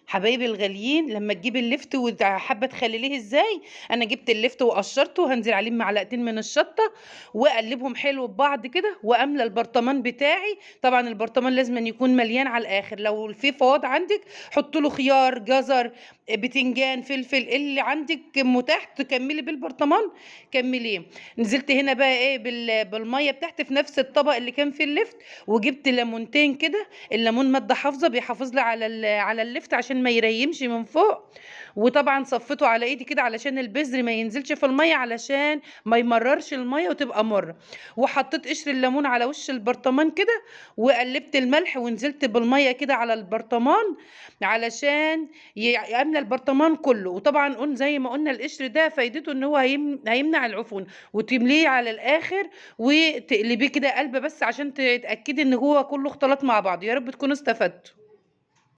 حبايبي الغاليين، لما تجيبي اللفت وحابة تخلليه ازاي، انا جبت اللفت وقشرته وهنزل عليه معلقتين من الشطه واقلبهم حلو ببعض كده، واملى البرطمان بتاعي. طبعا البرطمان لازم أن يكون مليان على الاخر، لو في فواض عندك حط له خيار، جزر، بتنجان، فلفل، اللي عندك متاح تكملي بالبرطمان كمليه. نزلت هنا بقى ايه بالمية بتاعتي في نفس الطبق اللي كان فيه اللفت، وجبت ليمونتين كده. الليمون مادة حافظه، بيحافظ لي على اللفت عشان ما يريمش من فوق. وطبعا صفيته على ايدي كده علشان البذر ما ينزلش في المية، علشان ما يمررش المية وتبقى مرة. وحطيت قشر الليمون على وش البرطمان كده، وقلبت الملح ونزلت بالمية كده على البرطمان علشان يملى البرطمان كله. وطبعا زي ما قلنا القشر ده فايدته ان هو هيمنع العفون، وتمليه على الاخر وتقلبيه كده قلبه بس عشان تتاكدي ان هو كله اختلط مع بعض. يا رب تكونوا استفدتوا.